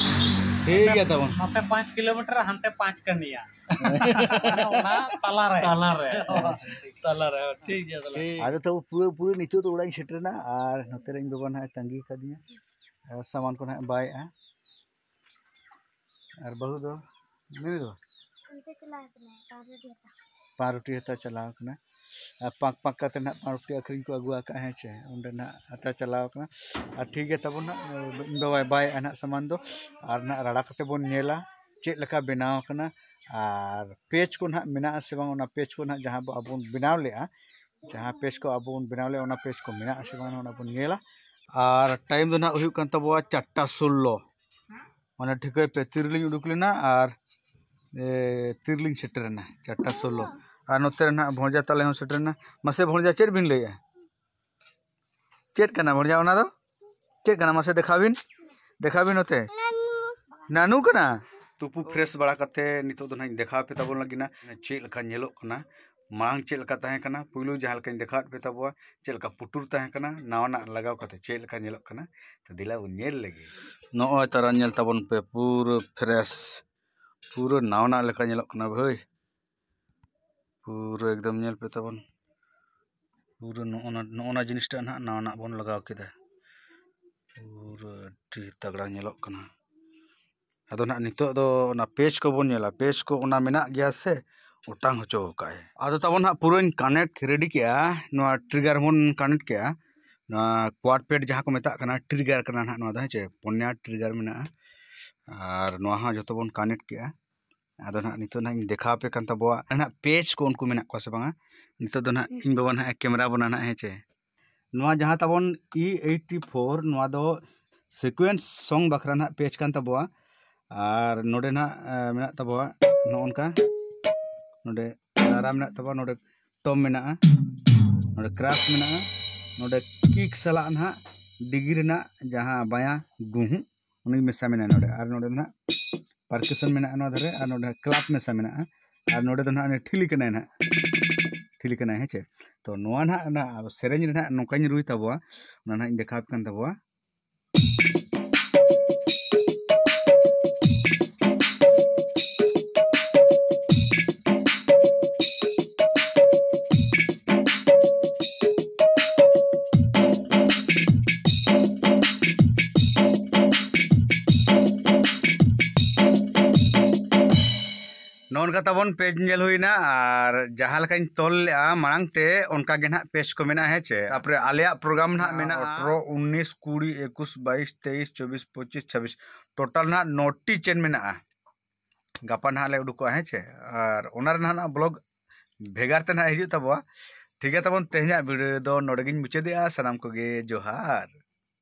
ᱴᱷᱤᱠ ᱜᱮᱭᱟ ᱛᱟᱵᱚᱱ᱾ ᱱᱚᱛᱮ ᱯᱟᱸᱪ ᱠᱤᱞᱳᱢᱤᱴᱟᱨ, ᱦᱟᱱᱛᱮ ᱯᱟᱸᱪ ᱠᱟᱹᱢᱤᱭᱟ᱾ ᱚᱱᱟ ᱛᱟᱞᱟᱨᱮ᱾ ᱛᱟᱞᱟᱨᱮ᱾ ᱛᱟᱞᱟᱨᱮ, ᱴᱷᱤᱠ ᱜᱮᱭᱟ ᱛᱟᱦᱚᱞᱮ᱾ ᱟᱫᱚ ᱛᱚᱵᱮ ᱯᱩᱨᱟᱹ, ᱯᱩᱨᱟᱹ ᱱᱤᱛᱚᱜ ᱫᱚ ᱚᱲᱟᱜ ᱤᱧ ᱥᱮᱴᱮᱨᱮᱱᱟ, ᱟᱨ ᱱᱚᱛᱮ ᱨᱮ ᱤᱧ ᱵᱟᱵᱟ ᱱᱟᱦᱟᱜ ᱮ ᱛᱟᱺᱜᱤ ᱠᱟᱫᱤᱧᱟ, ᱟᱨ ᱥᱟᱢᱟᱱ ᱠᱚ ᱱᱟᱦᱟᱜ ᱵᱟᱭᱮᱜᱼᱟ᱾ ᱟᱨ ᱵᱟᱹᱦᱩ ᱫᱚ ᱱᱩᱭ ᱫᱚ ᱚᱱᱛᱮ ᱪᱟᱞᱟᱣ ᱠᱟᱱᱟᱭ ᱯᱟᱣᱨᱩᱴᱤ ᱦᱟᱛᱟᱣ᱾ ᱯᱟᱣᱨᱩᱴᱤ ᱦᱟᱛᱟᱣ ᱪᱟᱞᱟᱣ ᱠᱟᱱᱟ᱾ ᱟᱨ ᱯᱟᱸᱠ ᱯᱟᱸᱠ ᱠᱟᱛᱮ ᱱᱟᱦᱟᱜ ᱯᱟᱣᱨᱩᱴᱤ ᱟᱹᱠᱷᱨᱤᱧ ᱠᱚ ᱟᱹᱜᱩ ᱟᱠᱟᱫᱼᱟ, ᱦᱮᱸ ᱪᱮ? ᱚᱸᱰᱮ ᱱᱟᱦᱟᱜ ᱦᱟᱛᱟᱣ ᱪᱟᱞᱟᱣ ᱠᱟᱱᱟ᱾ ᱟᱨ ᱴᱷᱤᱠ ᱜᱮᱭᱟ ᱛᱟᱵᱚᱱ ᱱᱟᱦᱟᱜ, ᱤᱧ ᱵᱟᱵᱟᱭ ᱵᱟᱭᱮᱜᱼᱟ ᱱᱟᱦᱟᱜ ᱥᱟᱢᱟᱱ ᱫᱚ᱾ ᱟᱨ ᱱᱟᱦᱟᱜ ᱨᱟᱲᱟ ᱠᱟᱛᱮ ᱵᱚᱱ ᱧᱮᱞᱟ ᱪᱮᱫ ᱞᱮᱠᱟ ᱵᱮᱱᱟᱣ ᱠᱟᱱᱟ, ᱟᱨ ᱯᱮᱡᱽ ᱠᱚ ᱱᱟᱦᱟᱜ ᱢᱮᱱᱟᱜᱼᱟ ᱥᱮ ᱵᱟᱝ, ᱚᱱᱟ ᱯᱮᱡᱽ ᱠᱚ ᱱᱟᱦᱟᱜ ᱡᱟᱦᱟᱸ ᱵᱚ, ᱟᱵᱚ ᱵᱚᱱ ᱵᱮᱱᱟᱣ ᱞᱮᱜᱼᱟ, ᱡᱟᱦᱟᱸ ᱯᱮᱡᱽ ᱠᱚ ᱟᱵᱚ ᱵᱚᱱ ᱵᱮᱱᱟᱣ ᱞᱮᱜᱼᱟ, ᱚᱱᱟ ᱯᱮᱡᱽ ᱠᱚ ᱢᱮᱱᱟᱜᱼᱟ ᱥᱮ ᱵᱟᱝ, ᱚᱱᱟ ᱵᱚᱱ ᱧᱮᱞᱟ᱾ ᱟᱨ ᱴᱟᱭᱤᱢ ᱫᱚ ᱱᱟᱦᱟᱜ ᱦᱩᱭᱩᱜ ᱠᱟᱱ ᱛᱟᱵᱚᱣᱟ ᱪᱟᱨᱴᱟ ᱥᱳᱞᱞᱳ᱾ ᱢᱟᱱᱮ ᱴᱷᱤᱠᱟᱹᱭ ᱯᱮ, ᱛᱤᱨᱮᱞᱤᱧ ᱩᱰᱩᱠ ᱞᱮᱱᱟ ᱟᱨ, ᱮ, ᱛᱤᱨᱮᱞᱤᱧ ᱥᱮᱴᱮᱨᱮᱱᱟ, ᱪᱟᱨᱴᱟ ᱥᱳᱞᱞᱳ᱾ ᱟᱨ ᱱᱚᱛᱮ ᱨᱮ ᱱᱟᱦᱟᱜ ᱵᱷᱚᱸᱡᱟ ᱛᱟᱞᱮ ᱦᱚᱸ ᱥᱮᱴᱮᱨᱮᱱᱟ᱾ ᱢᱟᱥᱮ ᱵᱷᱚᱸᱡᱟ, ᱪᱮᱫ ᱵᱤᱱ ᱞᱟᱹᱭᱮᱜᱼᱟ? ᱪᱮᱫ ᱠᱟᱱᱟ ᱵᱷᱚᱸᱡᱟ ᱚᱱᱟ ᱫᱚ? ᱪᱮᱫ ᱠᱟᱱᱟ? ᱢᱟᱥᱮ ᱫᱮᱠᱷᱟᱣ ᱵᱤᱱ, ᱫᱮᱠᱷᱟᱣ ᱵᱤᱱ ᱱᱚᱛᱮ᱾ ᱱᱟᱱᱩ ᱠᱟᱱᱟ᱾ ᱛᱩᱯᱩ ᱯᱷᱨᱮᱥ ᱵᱟᱲᱟ ᱠᱟᱛᱮ ᱱᱤᱛᱚᱜ ᱫᱚ ᱱᱟᱦᱟᱜ ᱤᱧ ᱫᱮᱠᱷᱟᱣ ᱟᱯᱮ ᱛᱟᱵᱚᱱ ᱞᱟᱹᱜᱤᱫ ᱱᱟ, ᱪᱮᱫ ᱞᱮᱠᱟ ᱧᱮᱞᱚᱜ ᱠᱟᱱᱟ᱾ ᱢᱟᱲᱟᱝ ᱪᱮᱫ ᱞᱮᱠᱟ ᱛᱟᱦᱮᱸ ᱠᱟᱱᱟ, ᱯᱩᱭᱞᱩ ᱡᱟᱦᱟᱸ ᱞᱮᱠᱟᱧ ᱫᱮᱠᱷᱟᱣᱟᱫ ᱯᱮ ᱛᱟᱵᱚᱣᱟ, ᱪᱮᱫ ᱞᱮᱠᱟ ᱯᱩᱴᱩᱨ ᱛᱟᱦᱮᱸ ᱠᱟᱱᱟ, ᱱᱟᱣᱟᱱᱟᱜ ᱞᱟᱜᱟᱣ ᱠᱟᱛᱮ ᱪᱮᱫ ᱞᱮᱠᱟ ᱧᱮᱞᱚᱜ ᱠᱟᱱᱟ, ᱛᱚ ᱫᱮᱞᱟ ᱵᱚᱱ ᱧᱮᱞ ᱞᱮᱜᱮ᱾ ᱱᱚᱜᱼᱚᱭ ᱛᱟᱨᱟ ᱧᱮᱞ ᱛᱟᱵᱚᱱ ᱯᱮ, ᱯᱩᱨᱟᱹ ᱯᱷᱨᱮᱥ, ᱯᱩᱨᱟᱹ ᱱᱟᱣᱟᱱᱟᱜ ᱞᱮᱠᱟ ᱧᱮᱞᱚᱜ ᱠᱟᱱᱟ ᱵᱷᱟᱹᱭ᱾ ᱯᱩᱨᱟᱹ ᱮᱠᱫᱚᱢ ᱧᱮᱞ ᱯᱮ ᱛᱟᱵᱚᱱ, ᱯᱩᱨᱟᱹ ᱱᱚᱜᱼᱚ ᱱᱟ, ᱱᱚᱜᱼᱚ ᱱᱟ ᱡᱤᱱᱤᱥᱴᱟᱜ ᱱᱟᱦᱟᱜ ᱱᱟᱣᱟᱱᱟᱜ ᱵᱚᱱ ᱞᱟᱜᱟᱣ ᱠᱮᱫᱟ᱾ ᱯᱩᱨᱟᱹ ᱟᱹᱰᱤ ᱛᱟᱜᱽᱲᱟ ᱧᱮᱞᱚᱜ ᱠᱟᱱᱟ᱾ ᱟᱫᱚ ᱱᱟᱦᱟᱜ ᱱᱤᱛᱚᱜ ᱫᱚ ᱚᱱᱟ ᱯᱮᱡᱽ ᱠᱚᱵᱚᱱ ᱧᱮᱞᱟ, ᱯᱮᱡᱽ ᱠᱚ ᱚᱱᱟ ᱢᱮᱱᱟᱜ ᱜᱮᱭᱟ ᱥᱮ ᱚᱴᱟᱝ ᱦᱚᱪᱚ ᱟᱠᱟᱫ ᱟᱭ᱾ ᱟᱫᱚ ᱛᱟᱵᱚᱱ ᱱᱟᱦᱟᱜ ᱯᱩᱨᱟᱹᱧ ᱠᱟᱱᱮᱠᱴ ᱨᱮᱰᱤ ᱠᱮᱜᱼᱟ, ᱱᱚᱣᱟ ᱴᱨᱤᱜᱟᱨ ᱵᱚᱱ ᱠᱟᱱᱮᱠᱴ ᱠᱮᱜᱼᱟ᱾ ᱱᱚᱣᱟ ᱠᱣᱟᱰ ᱯᱮᱰ ᱡᱟᱦᱟᱸ ᱠᱚ ᱢᱮᱛᱟᱜ ᱠᱟᱱᱟ, ᱴᱨᱤᱜᱟᱨ ᱠᱟᱱᱟ ᱱᱟᱦᱟᱜ ᱱᱚᱣᱟ ᱫᱚ, ᱦᱮᱸ ᱪᱮ? ᱯᱩᱱᱭᱟ ᱴᱨᱤᱜᱟᱨ ᱢᱮᱱᱟᱜᱼᱟ᱾ ᱟᱨ ᱱᱚᱣᱟ ᱦᱚᱸ ᱡᱚᱛᱚ ᱵᱚᱱ ᱠᱟᱱᱮᱠᱴ ᱠᱮᱜᱼᱟ᱾ ᱟᱫᱚ ᱱᱟᱦᱟᱜ ᱱᱤᱛᱚᱜ ᱱᱟᱦᱟᱜ ᱤᱧ ᱫᱮᱠᱷᱟᱣ ᱟᱯᱮ ᱠᱟᱱ ᱛᱟᱵᱚᱣᱟ ᱱᱟᱦᱟᱜ ᱯᱮᱡᱽ ᱠᱚ ᱩᱱᱠᱩ ᱢᱮᱱᱟᱜ ᱠᱚᱣᱟ ᱥᱮ ᱵᱟᱝᱟ᱾ ᱱᱤᱛᱚᱜ ᱫᱚ ᱱᱟᱦᱟᱜ ᱤᱧ ᱵᱟᱵᱟ ᱱᱟᱦᱟᱜ ᱮ ᱠᱮᱢᱮᱨᱟ ᱵᱚᱱᱟ ᱱᱟᱦᱟᱜ, ᱦᱮᱸ ᱪᱮ? ᱱᱚᱣᱟ ᱡᱟᱦᱟᱸ ᱛᱟᱵᱚᱱ ᱤ ᱮᱭᱤᱴ ᱯᱷᱳᱨ, ᱱᱚᱣᱟ ᱫᱚ ᱥᱤᱠᱩᱭᱮᱱᱥ ᱥᱚᱝ ᱵᱟᱠᱷᱨᱟ ᱱᱟᱦᱟᱜ ᱯᱮᱡᱽ ᱠᱟᱱ ᱛᱟᱵᱚᱣᱟ᱾ ᱟᱨ ᱱᱚᱰᱮ ᱱᱟᱦᱟᱜ, ᱮ, ᱢᱮᱱᱟᱜ ᱛᱟᱵᱚᱣᱟ ᱱᱚᱜᱼᱚ ᱱᱚᱝᱠᱟ, ᱱᱚᱰᱮ ᱫᱟᱨᱟ ᱢᱮᱱᱟᱜ ᱛᱟᱵᱚᱣᱟ, ᱱᱚᱰᱮ ᱴᱚᱢ ᱢᱮᱱᱟᱜᱼᱟ, ᱱᱚᱰᱮ ᱠᱨᱟᱥ ᱢᱮᱱᱟᱜᱼᱟ, ᱱᱚᱰᱮ ᱠᱤᱠ ᱥᱟᱞᱟᱜ ᱱᱟᱦᱟᱜ ᱰᱤᱜᱤ ᱨᱮᱱᱟᱜ ᱡᱟᱦᱟᱸ ᱵᱟᱭᱟ ᱜᱩᱦᱩᱜ, ᱩᱱᱤ ᱢᱮᱥᱟ ᱢᱮᱱᱟᱭᱟ ᱱᱚᱰᱮ᱾ ᱟᱨ ᱱᱚᱰᱮ ᱱᱟᱦᱟᱜ percussion ᱢᱮᱱᱟᱜᱼᱟ ᱱᱚᱣᱟ ᱫᱷᱟᱨᱮ, ᱟᱨ ᱱᱚᱰᱮ clap ᱢᱮᱥᱟ ᱢᱮᱱᱟᱜᱼᱟ, ᱟᱨ ᱱᱚᱰᱮ ᱫᱚ ᱱᱟᱦᱟᱜ ᱩᱱᱤ ᱴᱷᱤᱞᱤ ᱠᱟᱱᱟᱭ ᱱᱟᱦᱟᱜ, ᱴᱷᱤᱞᱤ ᱠᱟᱱᱟᱭ, ᱦᱮᱸ ᱪᱮ᱾ ᱛᱚ ᱱᱚᱣᱟ ᱱᱟᱦᱟᱜ ᱚᱱᱟ ᱥᱮᱨᱮᱧ ᱨᱮ ᱱᱟᱦᱟᱜ ᱱᱚᱝᱠᱟᱧ ᱨᱩᱭ ᱛᱟᱵᱚᱣᱟ, ᱚᱱᱟ ᱱᱟᱦᱟᱜ ᱤᱧ ᱫᱮᱠᱷᱟᱣ ᱟᱯᱮ ᱠᱟᱱ ᱛᱟᱵᱚᱣᱟ᱾ ᱱᱚᱜᱼᱚ ᱱᱚᱝᱠᱟ ᱛᱟᱵᱚᱱ ᱯᱮᱡᱽ ᱧᱮᱞ ᱦᱩᱭᱱᱟ, ᱟᱨ ᱡᱟᱦᱟᱸ ᱞᱮᱠᱟᱧ ᱛᱚᱞ ᱞᱮᱜᱼᱟ ᱢᱟᱲᱟᱝ ᱛᱮ, ᱚᱱᱠᱟ ᱜᱮ ᱱᱟᱦᱟᱜ ᱯᱮᱡᱽ ᱠᱚ ᱢᱮᱱᱟᱜᱼᱟ, ᱦᱮᱸ ᱪᱮ᱾ ᱛᱟᱯᱚᱨᱮ ᱟᱞᱮᱭᱟᱜ ᱯᱨᱳᱜᱨᱟᱢ ᱱᱟᱦᱟᱜ ᱢᱮᱱᱟᱜᱼᱟ ᱟᱴᱷᱨᱚ, ᱩᱱᱤᱥ, ᱠᱩᱲᱤ, ᱮᱠᱩᱥ, ᱵᱟᱭᱤᱥ, ᱛᱮᱭᱤᱥ, ᱪᱚᱵᱵᱤᱥ, ᱯᱚᱸᱪᱤᱥ, ᱪᱷᱟᱵᱵᱤᱥ, ᱴᱳᱴᱟᱞ ᱱᱟᱦᱟᱜ ᱱᱚᱴᱤ ᱪᱮᱱ ᱢᱮᱱᱟᱜᱼᱟ᱾ ᱜᱟᱯᱟ ᱱᱟᱦᱟᱜ ᱞᱮ ᱩᱰᱩᱠᱚᱜᱼᱟ, ᱦᱮᱸ ᱪᱮ᱾ ᱟᱨ ᱚᱱᱟ ᱨᱮ ᱱᱟᱦᱟᱜ ᱵᱞᱚᱜ ᱵᱷᱮᱜᱟᱨ ᱛᱮ ᱱᱟᱦᱟᱜ ᱦᱤᱡᱩᱜ ᱛᱟᱵᱚᱣᱟ᱾ ᱴᱷᱤᱠ ᱜᱮᱭᱟ, ᱛᱟᱵᱚᱱ ᱛᱮᱦᱮᱧᱟᱜ ᱵᱷᱤᱰᱤᱭᱳ ᱫᱚ ᱱᱚᱰᱮ ᱜᱤᱧ ᱢᱩᱪᱟᱹᱫᱮᱜᱼᱟ᱾ ᱥᱟᱱᱟᱢ ᱠᱚᱜᱮ ᱡᱚᱦᱟᱨ᱾